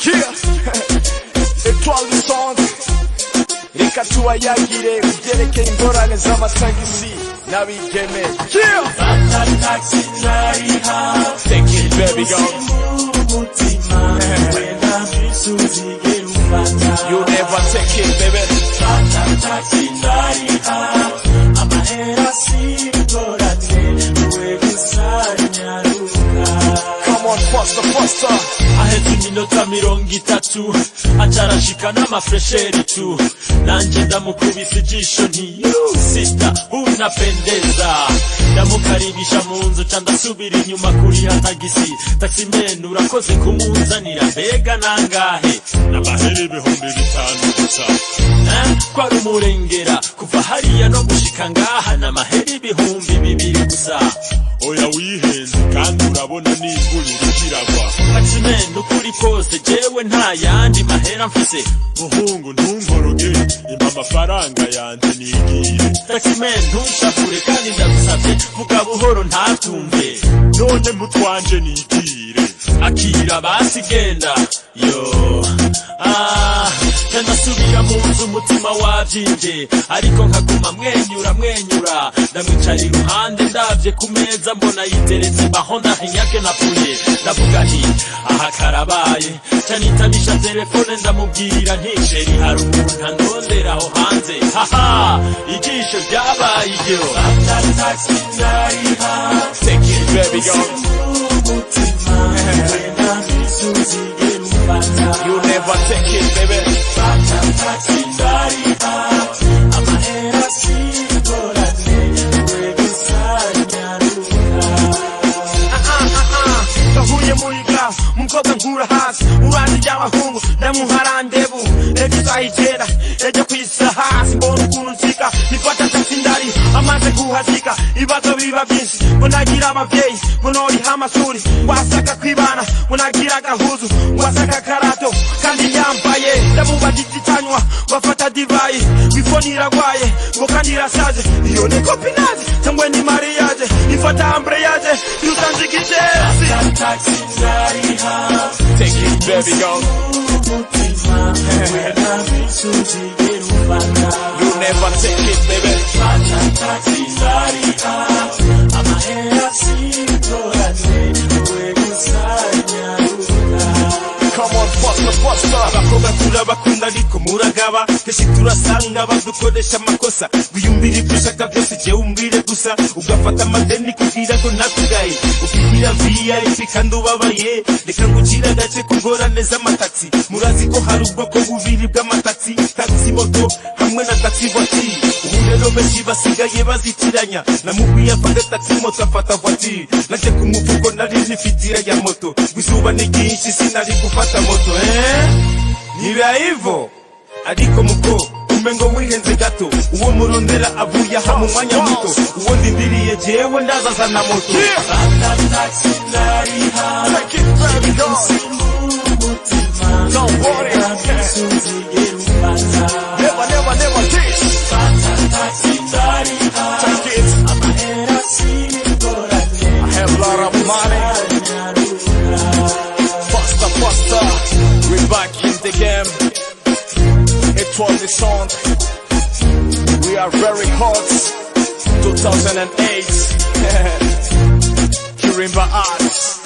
Yeah. Etoile du Centre, reka tubayagire ku byerekeye ingorane z'amatagisi n'abigeme. Yeah. Taxi nariha. Take it, baby girl. Umutima wenda mbisuzigera umfata. You never take it, baby. Fata taxi ndariha, amahera singorane, we gusa nyaruka. Come on, faster, faster. Ahetse iminota 30 acarashika n'amafresheri tu, nanje ndamukubise ijisho nti: "You sister, unapendeza." Ndamukaribisha mu nzu, ca ndasubira inyuma kuriha tagisi. Taximan, urakoze kumunzanira, mbega nangahe? N'amahera 5000 gusa. Eh, kwari umurengera, kuva hariya no gushika ngaha n'amahera 2000 gusa? Oya, wihenze, kandi urabona n'imvura iriko iragwa. Taximan, ukuri kose jewe nta yandi mahera mfise. Muhungu, ntunkoroge, impa amafaranga yanje nigire. Taximan, ntunshavure, kandi ndagusavye vuga buhoro ntatumve. None mutwanje nigire. Akira basi, genda yo. Ah, ca ndasubira mu nzu, umutima wavyimvye ariko nkaguma mwenyura mwenyura. Ndamwicara iruhande, ndavye ku meza mbona yiteretse baho ndahinyake napfuye. Ndavuga nti: "Aha karabaye." Ca nitabisha telefone, ndamubwira nti: "Chérie, hari umuntu andondera aho hanze." Haha, ijisho ryabaye iryo. Taxi ndariha. Take it, baby girl. Umutima wenda mbisuzigera umfata. You never take it, baby. Fata taxi ndariha, amahera singorane, we gusa nyaruka. Twahuye muri class, umukobwa nkura hasi uranzi ry'abahungu, ndamuha rendez-vous ejo isaha 9. Ejo ku isaha simbona ukuntu nsika nifata taxi ndari amaze kuhasika. Ibibazo biba byinshi, ngo nagira abavyeyi, ngo noriha amashuri, ngo asaka kwibana, ngo nagira agahuzu, ngo asaka akarato kandi yambaye. Ndamubajije icanywa, ngo afata divayi, ngo ifoni iragwaye, ngo kandi irashaje. Iyo ni copinage cyangwa ni mariage? Ifata embrayage yusanzikijesi. Taxi ndariha. Take it, baby girl. Umutima wenda mbisuzigera umfata. You never take it, baby. Fata taxi ndariha, amahera singorane, we gusa nyaruka. Come on, faster, faster. Abakobwa turabakunda ariko muragaba, kenshi turasanga badukoresha amakosa. Wiyumvira ibyo ushaka byose, jyewe umbwire gusa. Ugafata amadeni kugira ngo ntakugaye, ukigira VIP kandi ubabaye. Reka ngucire agace ku ngorane z'amatagisi. Murazi ko hari ubwoko bubiri bw'amatagisi: taxi moto hamwe na taxi voiture. Ubu rero benshi basigaye bazitiranya. Namubwiye afate taxi moto, afata voiture. Naje ku mufuko nari nifitiye ya moto, ngo izuba ni ryinshi, sinari gufata moto, eh? Niba hivyo ariko muko umengo wihenze gato, uwo murondera avuye aha mu mwanya muto. Uwo ndindiriye jewe ndazazana moto. Fata taxi ndariha. Take it, baby girl. Umutima Don't worry. wenda mbisuzigera umfata. Never, never, never this. Fata taxi ndariha. Take it. Amahera singorane. I have a lot of money. Faster, faster. We back in the game. Étoile du Centre. We are very hot. 2008. Kirimba Arts.